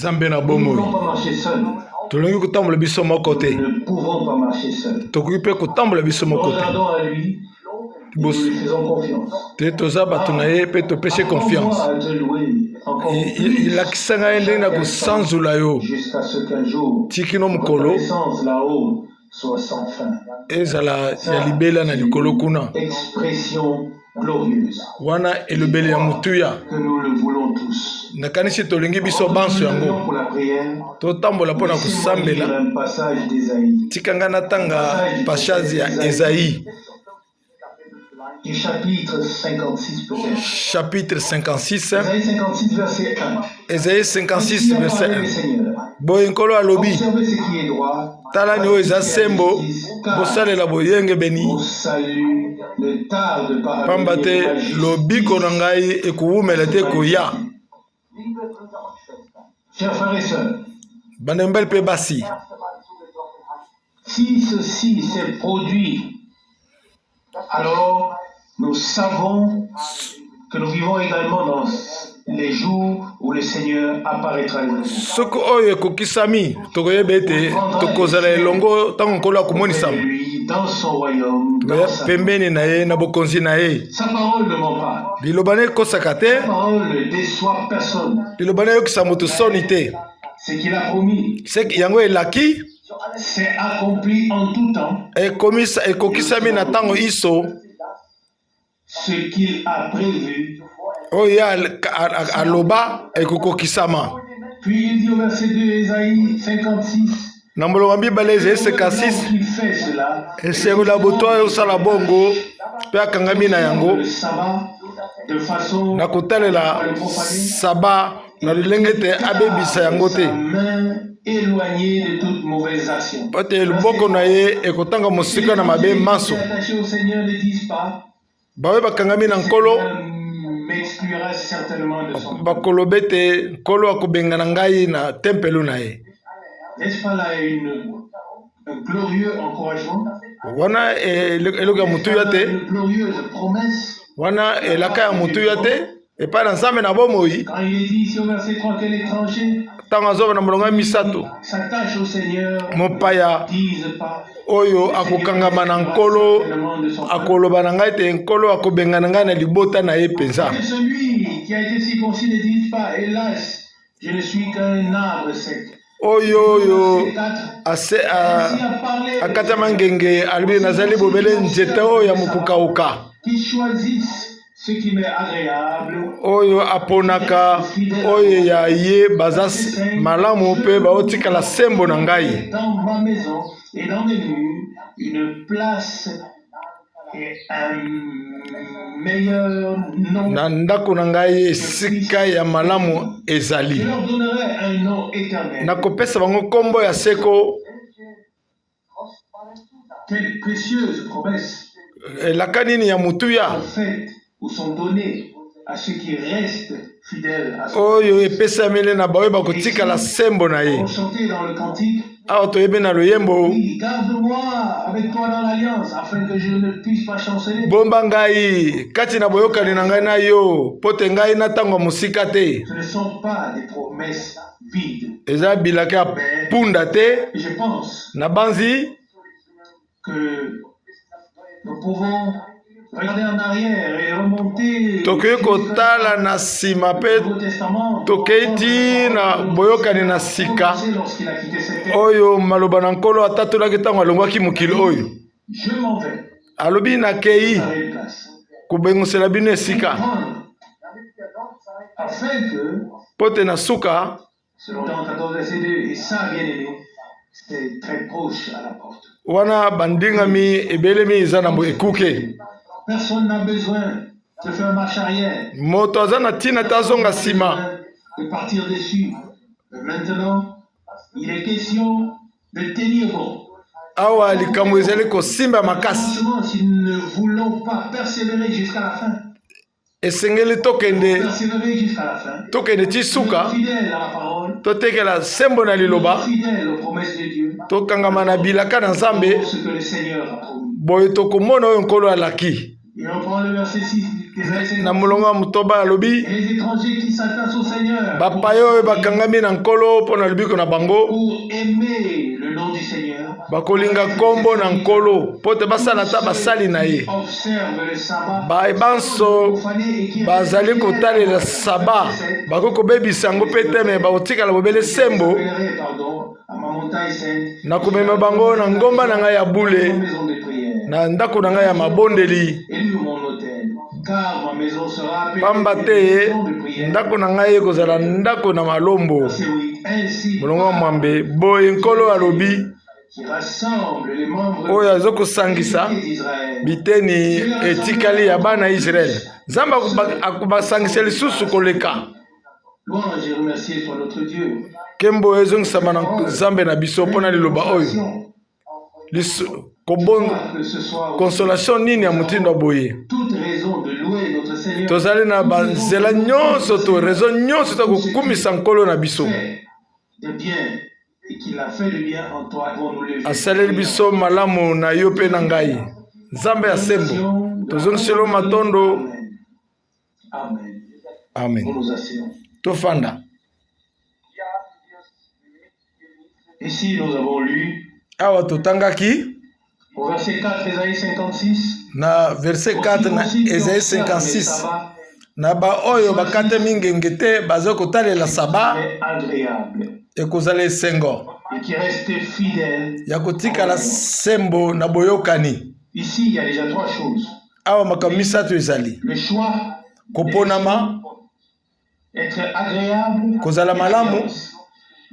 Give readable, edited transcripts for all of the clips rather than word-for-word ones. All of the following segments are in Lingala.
Nzambe na bomoi, tolingi kotambola biso moko te, tokoki mpe kotambola biso moko te. Te toza bato na ye mpe topesi confiance. Elakisa ngai ndenge na kosanzola yo tikino mokolo ezala ya libela na likolo kuna. Wana elobeli ya motuya, nakanisi tolingi biso banso yango. Totambola mpo na kosambela. Tika ngai natanga passage ya Esaïe. Du chapitre 56 peut-être. Chapitre 56. Esaïe 56 verset 1. Esaïe 56 verset 1. Boye Nkolo alobi, talani oyo eza sembo, bosalela boyengebeni, pamba te lobiko na ngai ekowumela te koya. Bana mibali mpe basi. Si ceci s'est produit, alors nous savons que nous vivons également dans les jours où le Seigneur apparaîtra. Soki oyo ekokisami, tokoyeba ete tokozala elongo ntango Nkolo akomonisama pembeni na ye na bokonzi na ye. Liloba na ekosaka te, liloba na eyokisa moto soni te. Yango elaki ekomisa ekokisami na ntango iso oyo ye aloba ekokokisama. Na molongo mibale Ezayi 56, esengo na moto oyo osala bongo mpe akangami na yango na kotalela saba na lolenge ete abebisa yango te, mpo ete loboko na ye ekotanga mosika na mabe manso. Baoyo bakangami na Nkolo bakoloba ete Nkolo akobengana ngai na tempelo na ye. Wana eloko ya motuya te, wana elaka ya motuya te epai na Nzambe na bomoi. Ntango azoba na molongo ya misato, mopaya oyo akokangama na Nkolo akoloba na ngai ete Nkolo akobengana ngai na libota na ye mpenza. Oyo oyo ase akatama ngenge alobi nazali bobele nzete oyo ya mokokauka, oyo aponaka oyo ya ye baza malamu mpe baotikala sembo na ngai. Na ndako na ngai esika ya malamu ezali, nakopesa bango nkombo ya seko. Elaka nini ya motuya oyo epesameli na baoyo bakotikala sembo na ye! Awa toyebi na loyembo, bomba ngai kati na boyokani na ngai na yo, mpo te ngai natangwa mosika te. Eza bilaka ya punda te. Nabanzi tokoki kotala na nsima mpe tokei ti na boyokani na sika oyo maloba na Nkolo atatolaki ntango alongwaki mokili oyo. Alobi, nakei kobengosela bino esika, mpo te na suka wana bandingami ebelemi eza na ekuke. Moto aza na ntina te azonga nsima. Awa likambo ezali kosimba makasi. Esengeli tokende, tokende ti suka, totekela sembo na liloba, tokangama na bilaka na Nzambe. Boye tokomona oyo Nkolo alaki. Na molongo ya motoba alobi, bapaya oyo bakangami na Nkolo mpo na lobiko na bango bakolinga nkombo na Nkolo mpo te basala ata basali na ye. Baye banso bazali kotalela saba bakoki kobebisa yango mpe te, me bakotikala bobele sembo. Nakomema bango na ngomba na ngai ya bule, na ndako na ngai ya mabondeli, pamba te ndako na ngai ekozala ndako na malombo. Molongo ya mwambe, boye Nkolo alobi, oyo aza kosangisa biteni etikali ya bana ya Israele. Nzambe akobasangisa lisusu koleka. Nkembo ezongisama na Nzambe na biso mpo na liloba oyo. Consolation nini ya motindo ya boye! Tozali na banzela nyonso to raison nyonso ta kokumisa Nkolo na biso. Asaleli biso malamu na yo mpe na ngai. Nzambe ya sembo, tozongiselo matondo. Amen. Tofanda. Ici, nous avons lu Awa totangaki au verset 4, Ésaïe 56. na verset 4 na Esaïe 56, na baoyo bakatami ngenge te baza kotalela saba, agréable ekozala esengo et qui reste fidèle. ya kotikala sembo na boyokani. Ici, il y a déjà trois choses. Awa makambo misato ezali: Le choix, koponama, être agréable, kozala malamu.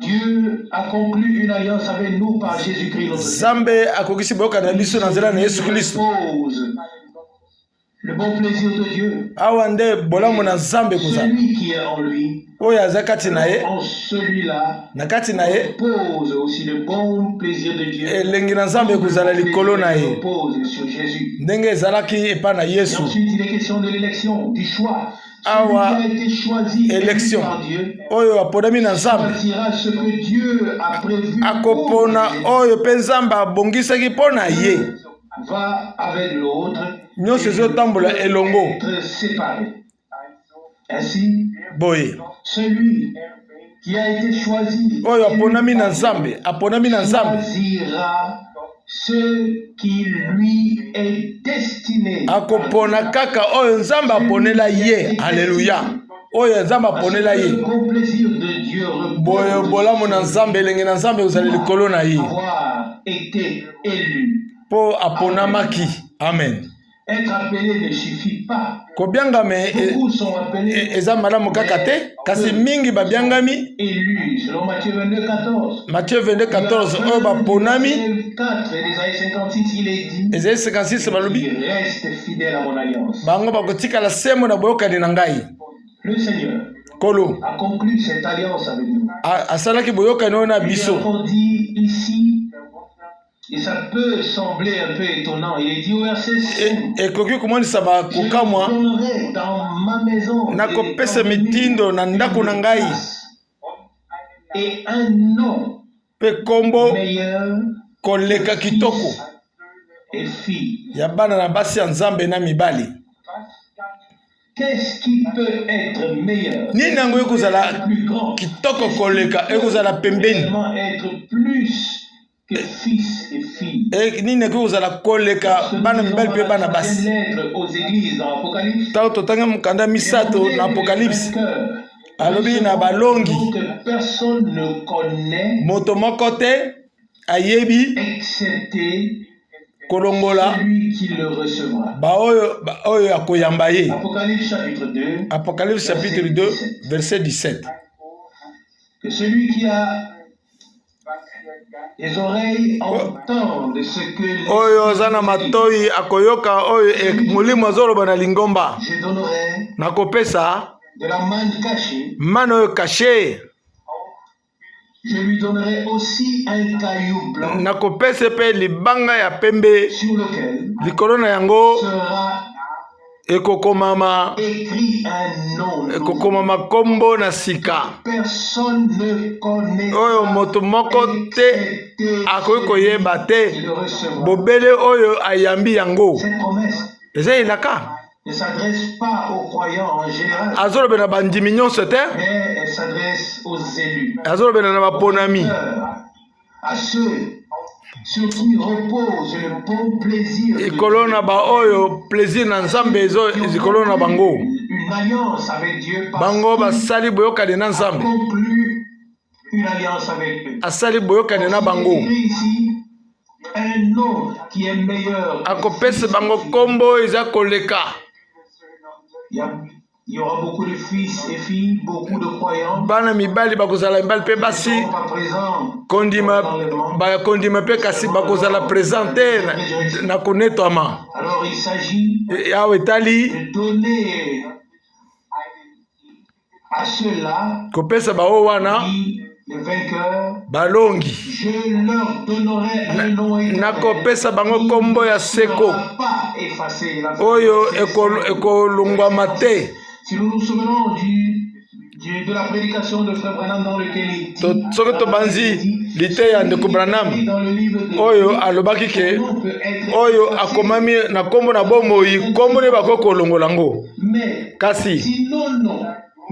Dieu a conclu une alliance avec nous par Jésus-Christ notre Seigneur. Nzambe akokisi boyokani na biso na nzela na Yesu Kristo. Pose le bon plaisir de Dieu. Awa nde bolamu na Nzambe ekozala. Celui qui est en lui, Oyo aza kati na ye, en celui-là, na kati na ye, pose aussi le bon plaisir de Dieu. Elengi na Nzambe ekozala likolo na ye, Repose sur Jésus. ndenge ezalaki epai na Et Yesu. ensuite, il est question de l'élection, du choix. Celui Awa, qui a été choisi, élu élection. par Dieu, Oyo aponami na Nzambe choisira ce que Dieu a prévu pour akopona lui. oyo mpe Nzambe abongisaki mpo na ye. Va avec l'autre Nyonso et ezotambola ne peut elongo. être séparé. Ainsi, Boye celui qui a été choisi, oyo élu aponami na par Dieu, Nzambe, aponami na Nzambe, choisira ce qui lui est destiné. Akopona kaka oyo Nzambe aponela ye. Alleluya! Oyo Nzambe aponela ye. Le bon plaisir de Dieu repose Boye bolamu na Nzambe, elenge na Nzambe ekozala likolo na ye avoir été élu. mpo aponamaki. Amen. Être appelé ne suffit pas. Kobiangama Beaucoup sont appelés, eza malamu kaka te, kasi mingi babiangami. Élus, selon Matthieu 22, 14. Matthieu 22 14, oyo baponami. 4 et Ésaïe 56, il est dit, Ezali 56, balobi, il reste fidèle à mon alliance. bango bakotikala sembo na boyokani na ngai. Le Seigneur Nkolo a conclu cette alliance avec nous. asalaki boyokani oyo na Il est biso. encore dit ici, et ça peut sembler un peu étonnant, il est dit au verset 5, Ekoki komonisa bakokamwa. Je donnerai dans ma maison Nakopesa mitindo na ndako na ngai et un nom mpe kombo meilleur koleka kitoko et fille. ya bana na basi ya Nzambe na mibali. Qu'est-ce qui peut être meilleur? Nini yango ekozala Plus grand? kitoko koleka, ekozala pembeni? Réellement être plus que fils et filles. Nini ekoki kozala koleka bana mibali mpe bana basi? Lettre aux églises dans Apocalypse. Ntango totangi mokanda misato na Apocalypse, alobi na balongi, Que personne ne connaît moto moko te ayebi excepté kolongola celui qui le recevra. baoyo baoyo akoyamba ye. Apocalypse chapitre 2. Apocalypse chapitre 2 verset 17. Que celui qui a les oreilles entende ce que l'Esprit Oyo aza na dit. matoi akoyoka oyo Molimo azoloba na lingomba. Je donnerai Nakopesa de la manne cachée. mana oyo cachée. Je lui donnerai aussi un caillou blanc Nakopesa mpe libanga ya pembe sur lequel likolo na yango sera ekokomama écrit un nom nouveau. ekokomama kombo na sika Personne ne connaît oyo moto moko te excepté akoki koyeba te qui le recevra. bobele oyo ayambi yango. Cette promesse Eza elaka. ne s'adresse pas aux croyants en général, Azolobela na bandimi nyonso te, mais elle s'adresse aux élus, azolobela na baponami, à ceux sur qui repose le bon plaisir de likolo Dieu. Na baoyo plaisir na Nzambe ezo likolo na bango. Une alliance avec Dieu parce Bango qu'il basali boyokani na a Nzambe. conclu une alliance avec eux. Asali boyokani na Il bango. est écrit ici un nom qui est meilleur que Akopesa six bango fils. nkombo eza koleka. Il y aura beaucoup de fils et filles, beaucoup de croyants Bana mibali bakozala mibali mpe qui ne basi seront pas présents kondima dans l'enlèvement. bakondima mpe kasi bakozala présent te na, na konetwama. Alors il s'agit E- awa etali de donner à ceux-là kopesa baoyo wana qui, les vainqueurs, balongi, je leur donnerai un nom éternel nakopesa bango qui nkombo ne ya seko sera pas effacé. La oyo verset 5. ekolongwama te. Si nous nous souvenons de la prédication de Frère Branham dans lequel il dit, Soki tobanzi liteya ya ndeko Branham dans le livre de oyo vie, alobaki ke son nom peut être oyo effacé. akomami na nkombo na bomoi, nkombo nde bakoki kolongola yango. Mais Kasi si nos noms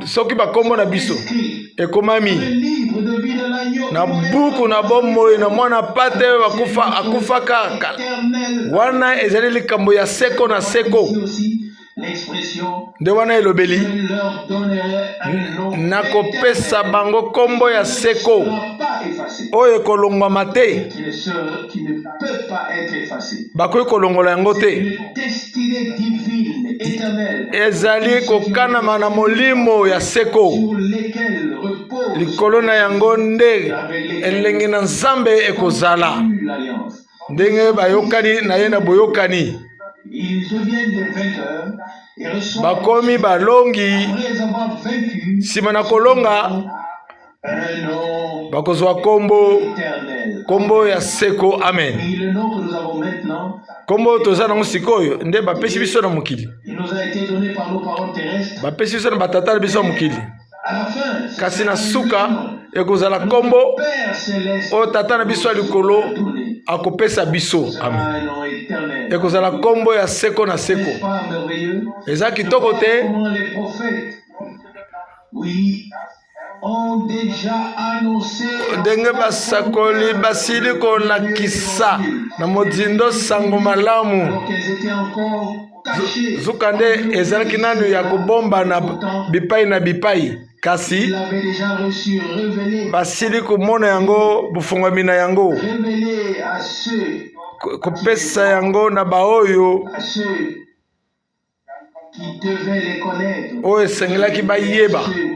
soki bakombo na biso inscrits dans ekomami le livre de vie de l'agneau, na buku na bomoi na mwana pate oyo akufa akufaka kala, éternel, wana ezali likambo ya seko na seko. ici aussi l'expression Nde wana elobeli je leur donnerai un nom nakopesa éternel bango nkombo ya qui ne seko sera pas effacé, oyo ekolongwama te. qui ne peut pas être effacé. Bakoki kolongola yango te. Une destinée divine, éternelle, Ezali kokanama na molimo ya seko sur lesquelles repose likolo na yango nde elenge na Nzambe ekozala l'alliance. ndenge bayokani na ye na boyokani. Ils deviennent des vainqueurs et reçoivent, Bakomi balongi après avoir vaincu, nsima na kolonga un nom bakozwa nkombo éternel. nkombo ya seko. Amen. Et le nom que nous avons maintenant, Nkombo oyo toza nango sikoyo nde bapesi biso na mokili, il nous a été donné par nos parents terrestres. bapesi biso na batata na biso ya mokili. À la fin, ce Kasi sera na suka le nom ekozala que nkombo notre Père céleste oyo tata na biso ya likolo nous a donné. akopesa biso. Ce sera Amen. un nom éternel. Ekozala nkombo ya seko na seko. N'est-ce pas merveilleux? Eza kitoko te? Comment les prophètes, oui, ont déjà annoncé Ndenge basakoli basili kolakisa na mozindo sango malamu alors qu'elles étaient encore cachées. zuka nde ezalaki nanu ya kobombana bipai na bipai, kasi Ils l'avaient déjà reçu, révélé, basili komona yango bofungwami na yango, révélé à ceux, kopesa yango na baoyo à ceux qui devaient les connaître, oyo esengelaki bayeba, ceux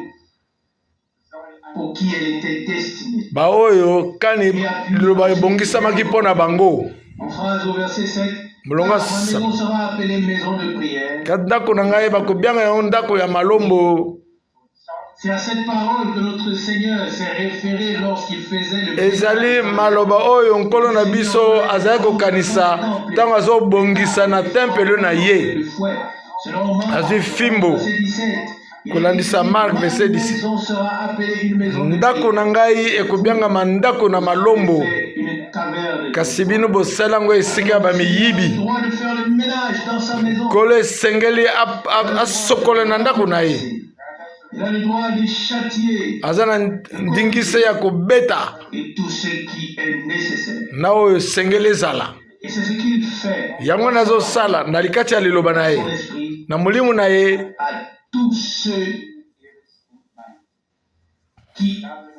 pour qui elle était destinée. Baoyo kani liloba ebongisamaki mpo na bango. En phrase au verset 7, Molongo ma maison sera appelée maison de prière. Kati ndako na ngai bakobianga yango ndako ya malombo. C'est à cette parole que notre Seigneur s'est référé lorsqu'il faisait le Ezali maloba oyo Nkolo na biso azali kokanisa ntango azobongisa na tempelo na ye. Le fouet. Selon Marc, Azwi fimbo. verset 17, il Kolandisa est écrit, Marc, verset Ma 17. maison sera appelée une maison de Ndako na prière. ngai ekobiangama ndako na malombo, Fait une caverne. kasi bino bosala yango esika ya bamiyibi. Le droit de faire le ménage dans sa maison. Nkolo esengeli asokola na ndako na ye. Il a le droit de châtier Aza na ndingisa ya kobeta et tout ce qui est nécessaire. na oyo esengeli ezala. Et c'est ce qu'il fait. Yango nazosala na likati ya liloba na ye Son esprit na molimo na ye à tous ceux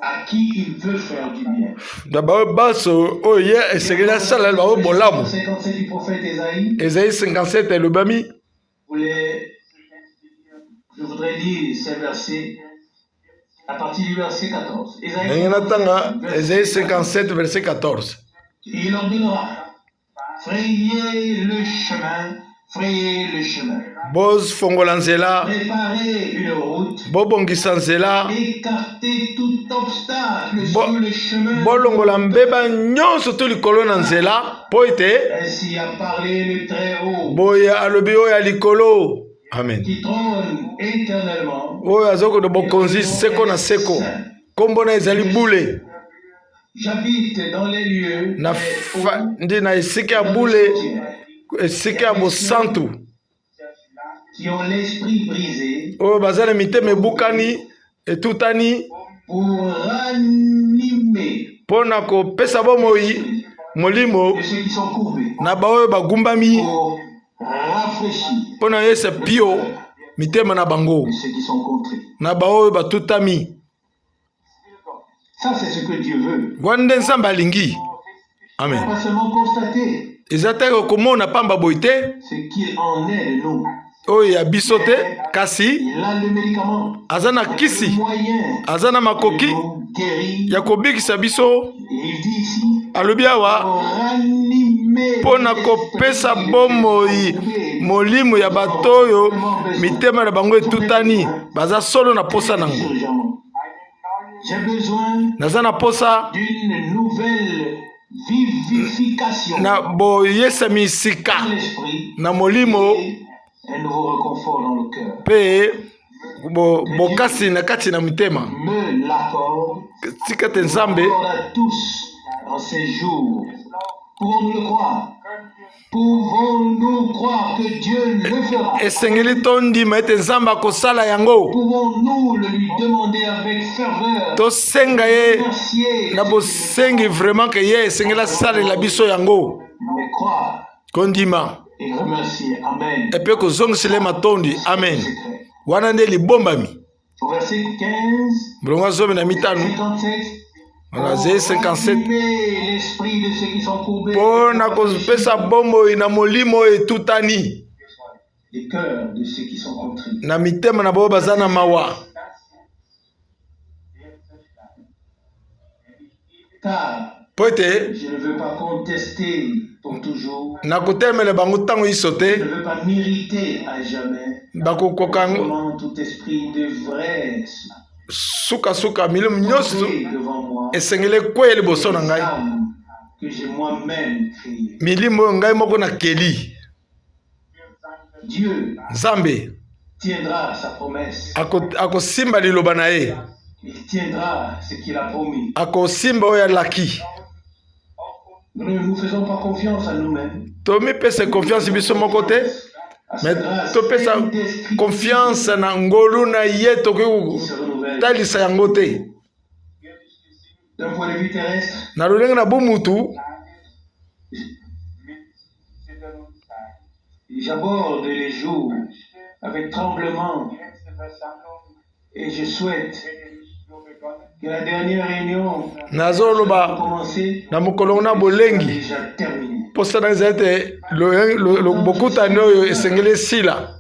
à qui il veut faire du bien. Na baoyo baso oyo ye esengeli asala bango bolamu. 57 du prophète Ésaïe, Esaïe 57 elobami. Je voudrais lire ces versets à partir du verset 14. Ésaïe Ndenge natanga 57, Esaïe 57 verset 14. Et il ordonnera, frayez le chemin, frayez le chemin. Bofongola nzela. Préparez une route, Bobongisa nzela. écartez tout obstacle sur le chemin. Bolongola mbeba nyonso to likolo na nzela mpo ete Ainsi a parlé le Très-Haut, boye alobi oyo ya likolo. Amen. qui trône éternellement. Oyo azokende bokonzi seko na seko, nkombo na ezali bule. J'habite dans les lieux Na très fa hauts, ndi na esika ya dans le bule, sanctuaire. esika ya bosantu. qui ont l'esprit brisé, Oyo baza na mitema ebukani, etutani, pour ranimer mpo na kopesa bomoi molimo de ceux qui sont courbés, na baoyo bagumbami, pour rafraîchir mpo na yesa pio mitema na bango, de ceux qui sont contrés. na baoyo batutami. Ça, c'est ce que Dieu veut. Wana nde Nzambe alingi. Amen. Pas seulement constater Eza te komona pamba boye te ce qu'il en est de nous. oyo ya biso te, kasi Il a le médicament, aza na le kisi, moyen aza na de makoki nous guérir. ya kobikisa biso. Et il dit ici, Alobi awa pour ranimer mpo na kopesa bomoi molimo ya bato oyo mitema na bango etutani, baza solo na posa nango. urgemment. J'ai besoin Naza na posa d'une nouvelle vivification na boyesami sika de l'esprit na molimo et un nouveau réconfort dans le cœur. mpe bokasi na kati na mitema. Me l'accorde, Tika te Nzambe accorde à tous en ces jours. Pouvons-nous le croire? Pouvons-nous croire que Dieu le fera? Esengeli tondima ete Nzambe akosala yango. Pouvons-nous le lui demander avec ferveur? Tosenga ye Remercier na bosengi vraiment ke ye esengeli asalela biso yango. Mais croire Kondima et remercier. Amen. epe kozongisela ye matondi. Amen. Secret. Wana nde libombami. Au verset 15, Molongo ya 15, 57, na Esaïe 57, Ranimer l'esprit de ceux qui sont courbés, mpo na kopesa bomoi na molimo oyo etutani, les cœurs de ceux qui sont contrits. na mitema na bango baza na mawa. Car Mpo ete je ne veux pas contester pour toujours, nakotelemela bango ntango iso je te, ne veux pas m'irriter à jamais. bakokoka yango. Comment tout esprit devrait se Sukasuka milimo nyonso courber devant moi, esengeli ekweya liboso na les ngai, âmes que j'ai moi-même créées. milimo oyo ngai moko nakeli. Dieu Nzambe tiendra sa promesse. akosimba liloba na ye. Il tiendra ce qu'il a promis. Akosimba oyo alaki. Nous ne nous faisons pas confiance à nous-mêmes. Tomipesa confiance biso moko te, À sa me grâce topesa indescriptible confiance na ngolu na ye. Tokoki qui se renouvelle. kotalisa yango te. D'un point de vue terrestre, Na lolenge na bomutu, j'aborde les jours avec tremblement et je souhaite que la dernière réunion nazoloba commencée na mokolo na soit bolengi, déjà terminée. mposa na ezali ete bokutani oyo esengeli esila.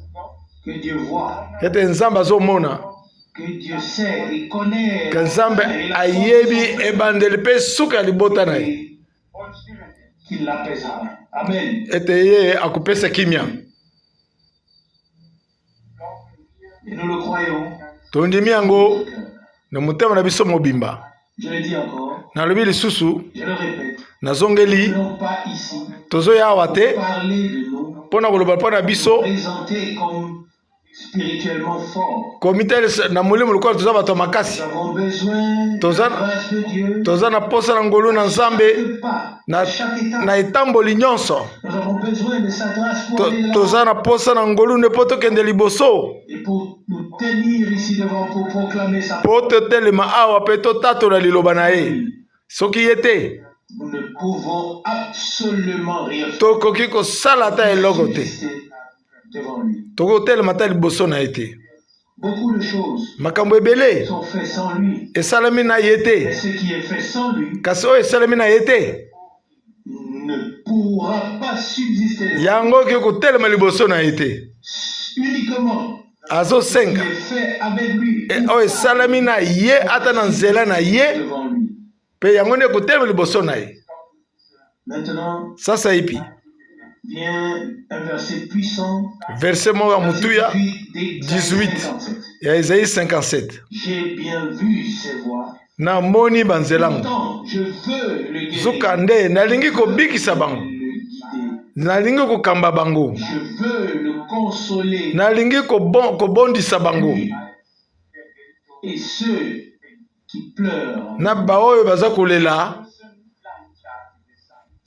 Que Dieu voit, Ete Nzambe azomona, que Dieu sait et connaît ke Nzambe la fin et la ayebi fin ebandeli mpe suka ya libota na ye, et qu'il l'apaisera. Amen. ete ye akopesa kimia. Et nous le croyons. Tondimi yango na motema na biso mobimba. Je le dis encore, Nalobi lisusu, je le répète, nazongeli, nous n'allons pas ici tozoya awa te parler de nous, mpo na koloba mpo na biso, présenter comme spirituellement forts. komitalisa na molimo lokola toza bato ya makasi. Nous avons besoin de la grâce de Dieu. Toza na posa na ngolu na Nzambe Chaque pas, na, chaque étape. na etamboli nyonso. Nous avons besoin de sa grâce pour aller là Toza na posa na ngolu nde mpo tokende liboso, et pour nous tenir ici devant pour proclamer sa mpo totelema awa mpe totatola liloba na ye. Soki ye te, Nous ne pouvons absolument rien faire tokoki kosala ata eloko te, Subsister devant lui. tokoki kotelema ata liboso na ye te. Beaucoup de choses Makambo ebele sont faites sans lui. esalemi na ye Et te, ce qui est fait sans lui kasi oyo esalemi na ye te ne pourra pas subsister devant yango okoki kotelema liboso na ye te. lui. Uniquement ce qui Azosenga est fait avec lui oyo esalemi na ye ata na nzela na ye, devant lui. mpe yango nde kotelema liboso na ye. Maintenant Sasa ipi vient un verset puissant, verse moko ya verset motuya, 18 d'Ésaïe 18. 57. Ya Esaïe 57. J'ai bien vu ses voies. Namoni banzela ngo. Pourtant, je veux le guérir, Zuka nde nalingi kobikisa bango, le guider. nalingi kokamba bango, Je veux le consoler. nalingi kobondisa bango. Lui et ceux qui pleurent. Na baoyo baza kolela.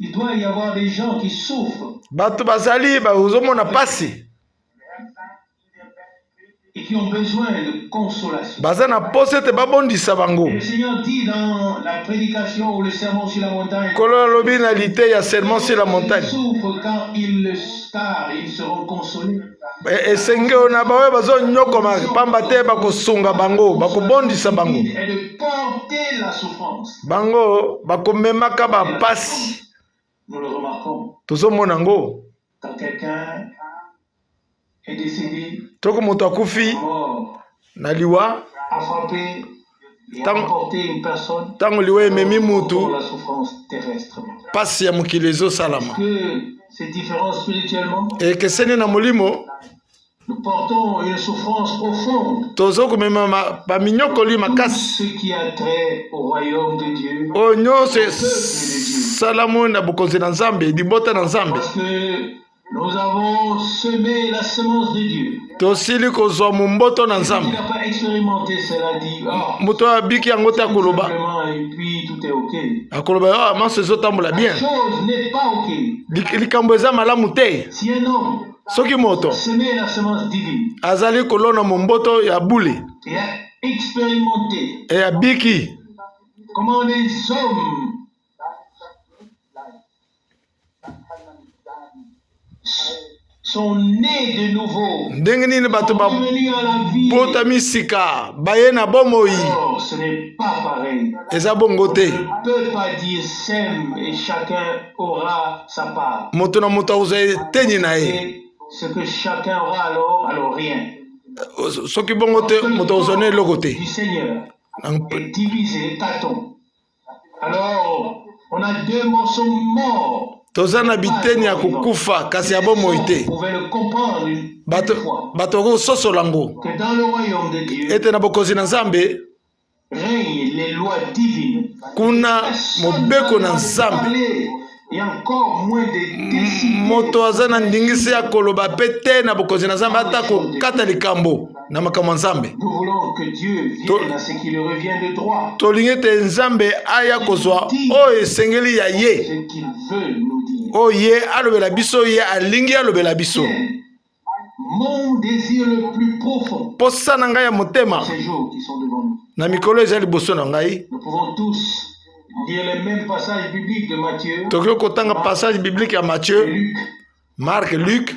Il doit y avoir des gens qui souffrent Bato bazali bazomona pasi. Et qui ont besoin de consolation. Baza na posa ete babondisa bango. Et le Seigneur dit dans la prédication ou le sermon sur la montagne, Nkolo alobi na liteya sermon sur la montagne, Ils souffrent quand ils le car ils seront consolés. Esengeo na baoyo bazonyokoma, pamba te bakosunga bango, bakobondisa bango. Et de porter la souffrance. Bango bakomemaka bapasi. Nous le remarquons. Tozomona yango. Quand quelqu'un est décédé, Toko moto akufi mort, na liwa, a frappé et a emporté une personne, ntango liwa ememi mutu, pour la souffrance terrestre. Pasi ya mokili ezosalama. Que c'est différent spirituellement? Ekeseni na molimo? Nous portons une souffrance profonde. Tozo komema baminyokoli Tout makasi. ce qui a trait au royaume de Dieu, Oyo nyonso esalamu na bokonzi na Nzambe, libota na Nzambe. Parce que nous avons semé la semence de Dieu. Tosili kozwa momboto na Qui Nzambe. n'a pas expérimenté cela dit, ah, Moto oyo abiki yango te akoloba, simplement, et puis tout est ok. akoloba: "Ah, manso ezotambola La bien." chose n'est pas ok. Likambo eza malamu te. Si un homme Soki moto semait la semence divine azali kolona momboto ya bule et a expérimenté e abiki comment les hommes sont nés de nouveau, ndenge nini bato sont revenus à la vie, babotami sika, baye na bomoi, alors ce n'est pas pareil. eza bongo On te. ne peut pas dire sème et chacun aura sa part. Moto na moto akozwa eteni na ye. Et ce que chacun aura alors, alors rien. Soki bongo te, moto akozwa na eloko te. Du Seigneur est divisé, tâton. Alors, on a deux morceaux morts. Toza na biteni ya kokufa kasi ya bomoi te. On pouvait le comprendre une Bato fois bato bakososola yango que dans le royaume de Dieu ete na bokonzi na Nzambe règnent les lois divines. kuna Personne mobeko n'a na le droit de Nzambe. parler et encore moins de décider. Moto aza na ndingisi ya koloba mpe te na bokonzi na Nzambe, ata kokata likambo na makambo ya Nzambe. Nous voulons que Dieu vienne à ce qui lui revient de droit, Tolingi ete Nzambe aya kozwa oyo esengeli ya ye, ce qu'il veut nous dire. oyo ye alobela biso, ye alingi alobela biso. Mon désir le plus profond, Posa na ngai ya motema ces jours qui sont devant nous. na mikolo eza liboso na ngai. Nous pouvons tous lire les mêmes passages bibliques de Matthieu, Tokoki kotanga passage biblique ya de Matthieu, Luc Mark, Luc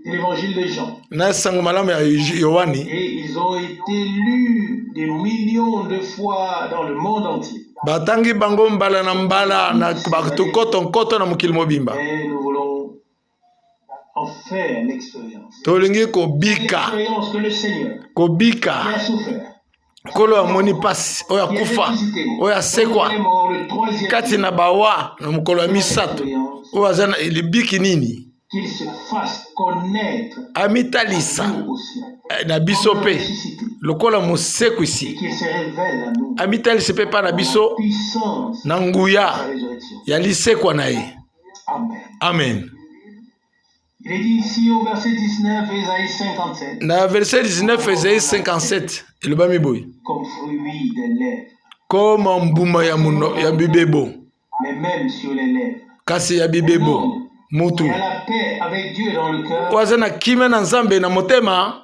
et l'évangile de Jean. na sango malamu ya Yohani. Et ils ont été lus des millions de fois dans le monde entier. Batangi bango mbala na mbala na bato nkoto nkoto na mokili mobimba. Et nous voulons en faire l'expérience. Tolingi kobika. L'expérience que le Seigneur Kobika qui a souffert, Nkolo amoni mpasi, oyo qui est akufa, ressuscité, oyo asekwa qui est mort le troisième kati na bawa na mokolo ya misato, oyo aza na libiki nini, qu'il se fasse connaître amitalisa nous aussi, na biso comme mpe ressuscité, lokola et mosekwisi, qu'il se révèle à nous amitalisi mpe mpa na dans la biso puissance na de nguya sa résurrection. ya lisekwa na ye. Amen. Amen. Il est dit ici au verset 19, Ésaïe 57, Na verset 19, Esaïe 57, elobami boye: comme fruit des lèvres, koma mbuma ya, mono, ya bibebo, mais même sur les lèvres. Kasi ya bibebo, mutu Il a la paix avec Dieu dans le cœur, oyo aza na kimia na Nzambe na motema,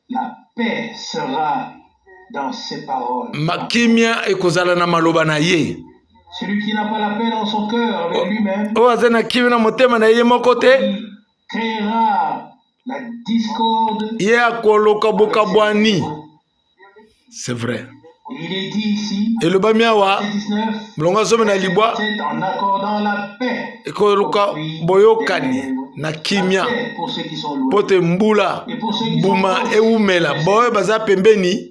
la paix sera dans ses paroles. Kimia ekozala na maloba na ye. Celui qui n'a pas la paix dans son cœur avec lui-même, Oyo aza na kimia na motema na ye moko te, il créera la discorde. Ye akoloka bokabwani. C'est vrai. Il est dit ici, Elobami awa, verset 19, molongo 19, c'est en accordant la paix ekoluka boyokani na kimia La paix pour ceux qui sont loin. mpo te mbula Et pour ceux qui sont mbuma proches. ewumela boyo baza pembeni.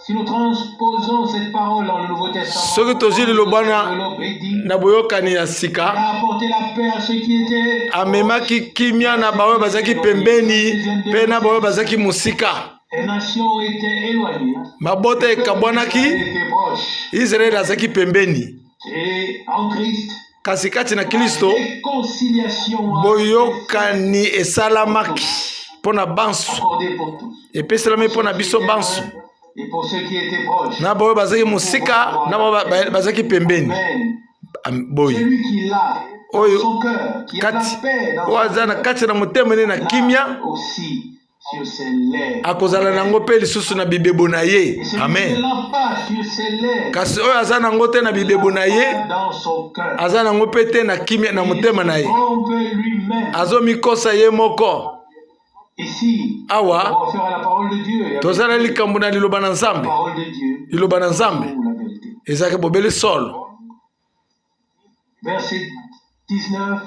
Si nous transposons cette parole dans le Nouveau Testament, Soki tozwi liloba na développe et dit, na boyokani ya il sika, a apporté la paix à ceux qui étaient amemaki kimia na baoyo bazalaki pembeni mpe na baoyo bazalaki mosika. Les nations étaient éloignées. Mabota ekabwanaki, Étaient proches. Israele azalaki pembeni. Et en Christ, Kasi kati na Kristo, la réconciliation a boyokani esalamaki mpo na banso, accordée pour tous. epeselami mpo na biso banso, Et pour ceux qui étaient proches. Na baoyo bazalaki mosika na baoyo bazalaki pembeni. Amen. Boye Celui qui l'a dans Oyo son cœur, qui a la kati paix dans oyo son aza na cœur, kati na motema nde na l'a kimia aussi sur ses lèvres. Akozala nango mpe lisusu na bibebo na ye. Et celui qui ne Amen. l'a pas sur ses lèvres, Kasi oyo aza nango te na bibebo na ye, pas dans son cœur. aza nango mpe te na kimia na Il motema na se ye, trompe lui-même. azomikosa ye moko. Ici, Awa on réfère à la parole de Dieu. Et avec tozala likambo na liloba na la Nzambe. parole de Dieu, Liloba na Nzambe pour la vérité. ezalaki bobele solo. Verset 19.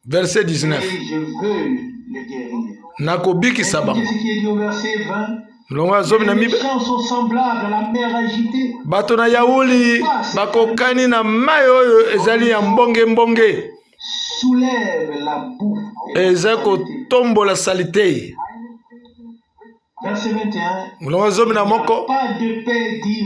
Verset 19. Et je veux le guérir. Nakobikisa Écoutez bango. ce qui est dit au verset 20. Molongo ya zomi Les na mibe. méchants sont semblables à la mer agitée. Bato na yauli bakokani na mai oyo ezali ya mbonge-mbonge, Soulève la boue et la eza saleté. kotombola salite. Verset 21. Molongo ya zomi na Il n'y a moko. pas de paix, dit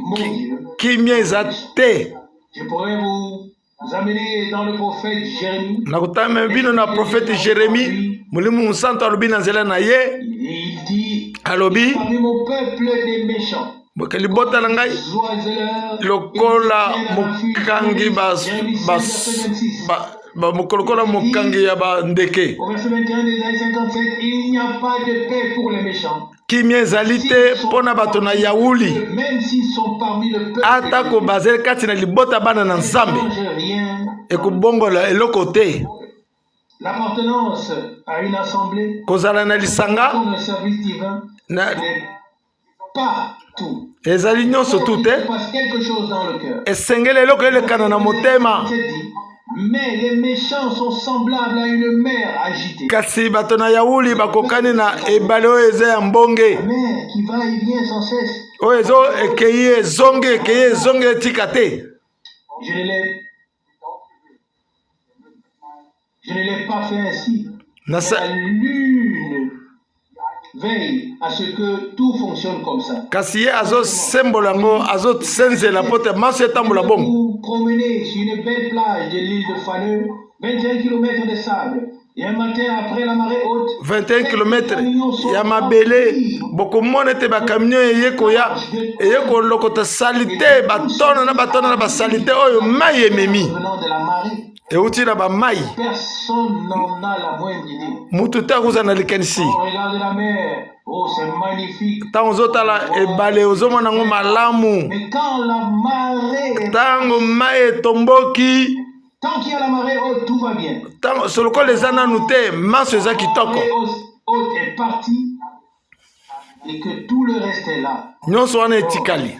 mon Dieu. Kimia eza te. Je pourrais vous amener dans le prophète Jérémie. Nakotama bino na prophète Jérémie. Molimo Mosantu alobi na nzela na ye. Et il dit: Alobi: Parmi mon peuple des méchants, Boke libota na ngai oiseleurs, lokola ils tiennent à l'affût mokangi ba, Jérémie 5, ba, verset 26. ba, ba, lokola mokangi ya bandeke. Au verset 21 d'Ésaïe 57, il n'y a pas de paix pour les méchants. Kimia ezali te mpo na bato na yauli, Même s'ils sont parmi le peuple, atako bazali kati na libota bana na ils ne Nzambe, changent rien. ekobongola eloko te. L'appartenance à une assemblée, Kozala na lisanga comme un service divin, na, n'est pas tout. ezali nyonso tu Il te. se passe quelque chose dans le cœur. Esengeli eloko elekana na motema. C'est dit, mais les méchants sont semblables à une mer agitée. Kasi bato na yauli bakokani na ebale oyo eza ya mbonge, La mer qui va et vient sans cesse. oyo ezo ekei ezongi, ekei ezongi, etika te. Je ne l'ai pas fait ainsi. Nasa- La lune veille à ce que tout fonctionne comme ça. Kasi ye azosembola yango, azosenzela mpo te maso etambola bongo. Vous promenez sur une belle plage de l'île de Faneux, 21 km de sable. Et un matin après la marée haute, 21 km ya mabele, bokomona ete bakamion eye koya, eye kolokota salite, batona na batona na basalite oyo mai ememi, venant de la marée, euti na bamai. personne n'en a la moindre idée. Mutu te akozala na likanisi. On regarde la mer, oh c'est magnifique. Ntango ozotala ebale, ozomona yango malamu. Mais quand la marée, Ntango mai etomboki, tant qu'il y a la marée haute, tout va bien. ntango solokola eza nanu te, maso eza La kitoko. marée haute est partie et que tout le reste est là. Nyonso wana etikali.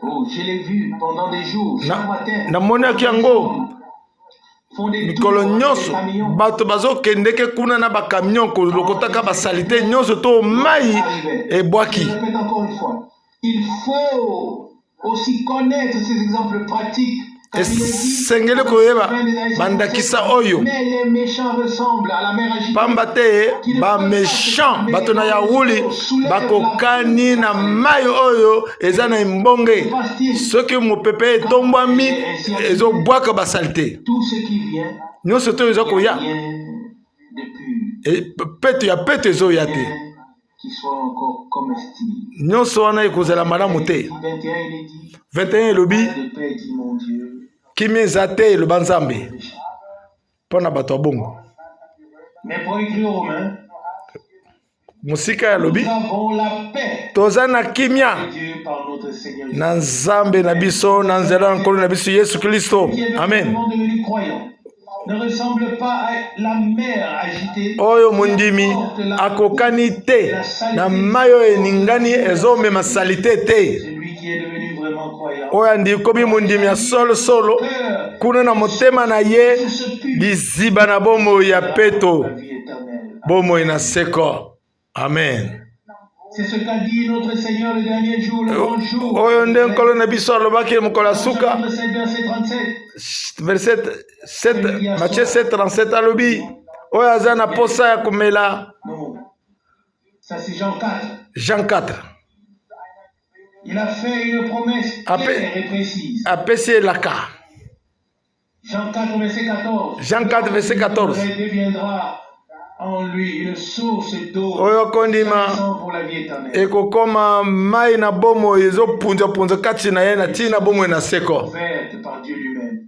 Oh, je l'ai vu pendant des jours, chaque Na- matin. Namonaki yango Font des mikolo tours avec nyonso, des camions. bato bazokendeke kuna na bakamion kolokotaka basalite nyonso to mai Arrivait. ebwaki. Je répète encore une fois, il faut aussi connaître ces exemples pratiques. Car il est dit, Esengeli au koyeba verset 20 d'Ésaïe bandakisa 57, oyo. Mais les méchants ressemblent à la mer agitée. Pamba te baméchant, bato na yauli, bakokani na mai oyo eza na embonge. Soki mopepe etombwami, ezobwaka basalite Tout ce qui vient, nyonso to eza koya. rien de pur, Peto ya peto ezoya te. rien qui soit encore comestible. Nyonso wana ekozala malamu te. 21, il est dit, 21 elobi: pas de paix, dit mon Dieu, kimia eza te, eloba Nzambe, méchant. mpo na bato ya bongo. Mais pour écrire aux Romains, Mosika ya lobi: nous avons la paix toza na kimia de Dieu par notre Seigneur Jésus. na Nzambe na biso na nzela na Nkolo na biso Yesu Kristo. Qui est Amen. vraiment devenu croyant ne ressemble pas à la mer agitée. Oyo mondimi akokani te na mai oyo eningani ezomema salite te. Celui qui est devenu vraiment croyant. Oyo andikomi mondimi ya solosolo, Cœur kuna na motema na ye source pure liziba na bomoi ya peto, la vie éternelle. bomoi na seko. Amen. C'est ce qu'a dit notre Seigneur le dernier jour, le grand jour. Oyo nde Nkolo na biso alobaki mokolo ya suka. Chapitre 7, verset 37. Verset 7, Matthieu 7 37, alobi oyo aza na posa ya komela. Non. Ça, c'est Jean 4. Jean 4. Il a fait une promesse claire et précise. Apesi elaka. Jean 4, verset 14. Jean 4, verset 14. Il deviendra en lui une source d'eau Oyo kondima jaillissant pour la vie éternelle. ekokoma mai na bomoi ezopunzapunza kati na ye na ntina bomoi na seko. Ouverte par Dieu lui-même.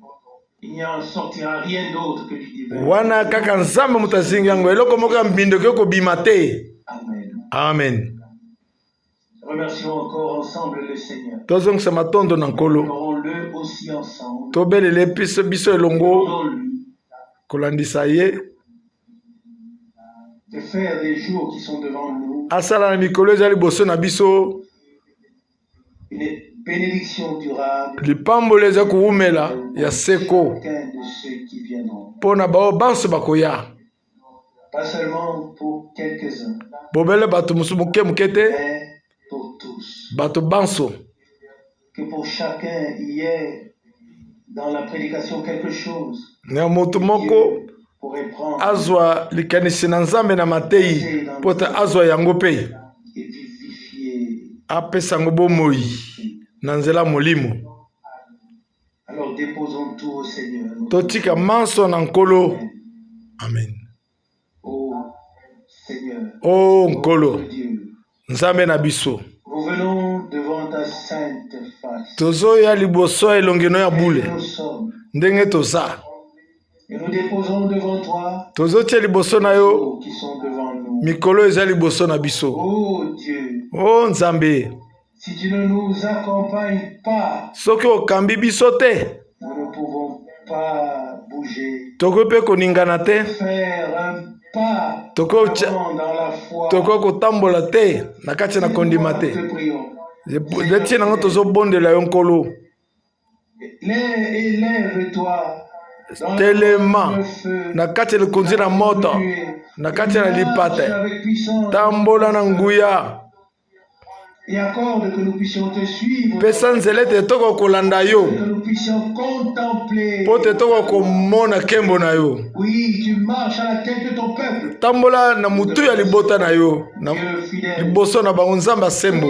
Wana kaka Nzambe moto azingi yango, eloko moko ya mbindo ekoki kobima te. Amen. Tozongisa matondo na Nkolo, tobelele biso biso elongo kolandisa ye asala na mikolo eza liboso na biso lipamboli eza kowumela ya seko mpo na baoyo banso bakoya, bobele bato mosusu moke moke te, bato banso. Na moto moko azwa likanisi na Nzambe na mateyi mpo te azwa yango mpe apesa yango bomoi na nzela molimo. Totika manso na Nkolo. Amen. O oh, Nkolo, Nzambe na biso, tozoya liboso ya elongi no ya bule ndenge toza, tozotia liboso na yo mikolo eza liboso na biso. O oh, Nzambe, soki okambi biso te, tokoki mpe koningana te, tokoki kotambola te na kati na kondima te. Nde nango tozobondela yo Nkolo, telema na kati ya likonzi na moto, na kati ya lipata, tambola na nguya, pesa nzela ete tokoka kolanda yo, mpo te tokoka komona nkembo na yo. Tambola na motu ya libota na yo, na liboso na bango, Nzambe asembo.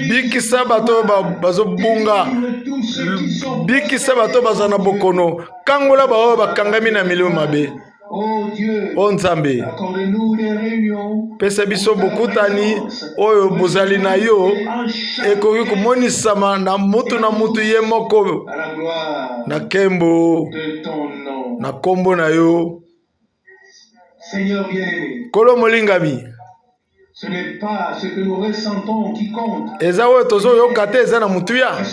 Bikisa bato oyo bazobunga, bikisa bato oyo bazala na bokono, kangola baoyo bakangami na milimo mabe. O Nzambe, pesa biso bokutani oyo bozali na yo ekoki komonisama na mutu na mutu ye moko, na nkembo na nkombo na yo. Nkolo molingami, eza oyo tozoyoka te eza na motuya,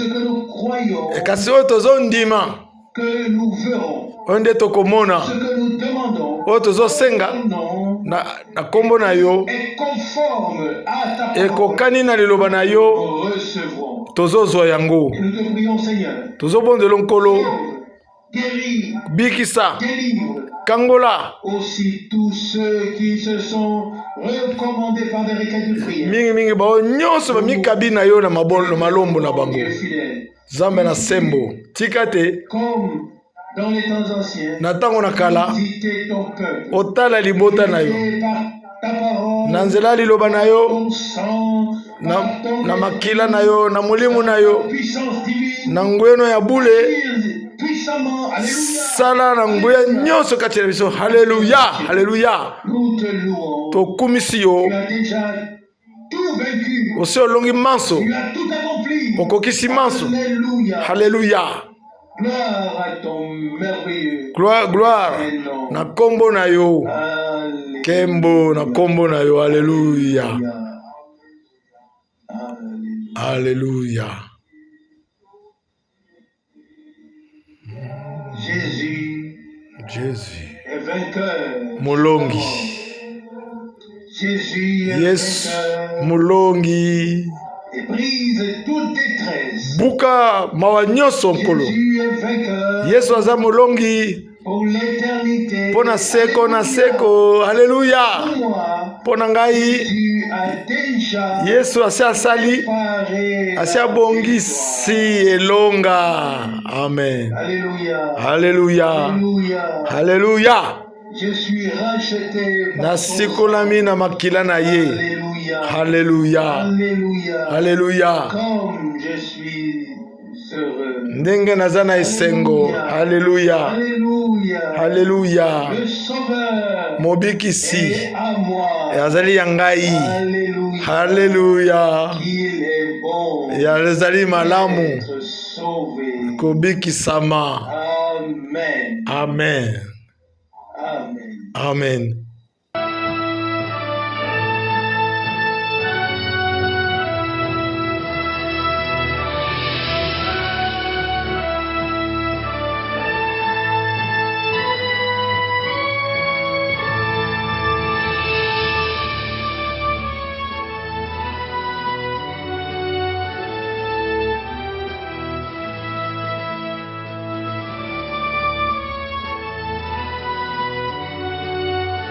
kasi oyo tozondima, oyo nde tokomona, oyo tozosenga na nkombo na yo ekokani na liloba na yo, tozozwa yango. Tozobondela Nkolo, bikisa, kangola mingimingi baoyo nyonso bamikabi na yo na malombo na bango. Nzambe na sembo, tika te na ntango na kala otala libota na yo na nzela ya liloba na yo, na makila na yo, na molimo na yo, na nguya ya bule. Sala na nguya nyonso kati na biso. Haleluya, haleluya, tokumisi yo. Osi olongi manso, okokisi manso. Haleluya, gloire, gloire na nkombo na yo, nkembo na nkombo na yo. Haleluya, haleluya. Jésus Jésus est vainqueur. Molongi. Jésus est Yesu vainqueur molongi. Et brise toute détresse. Buka mawa nyonso, Nkolo. Jésus est vainqueur Yesu aza molongi pour l'éternité. Mpo na seko na seko. Alleluya. Pour moi, Mpo na ngai, Jésus a déjà Yesu asi asali, préparé la asi abongisi elonga. Amen. Alléluia. Alleluya. Alléluia. Alleluya. Je suis racheté par son Nasikolami na makila na ye. Alléluia. Alleluya. Alléluia. Alleluya. Comme je suis heureux. Ndenge naza na esengo. Alleluya. Alléluia. Alleluya. Le Sauveur Mobikisi est à moi. azali ya ngai. Alléluia. Alleluya. Il est bon Ezali malamu d'être sauvé. Kobikisama. Amen. Amen. Amen. Amen.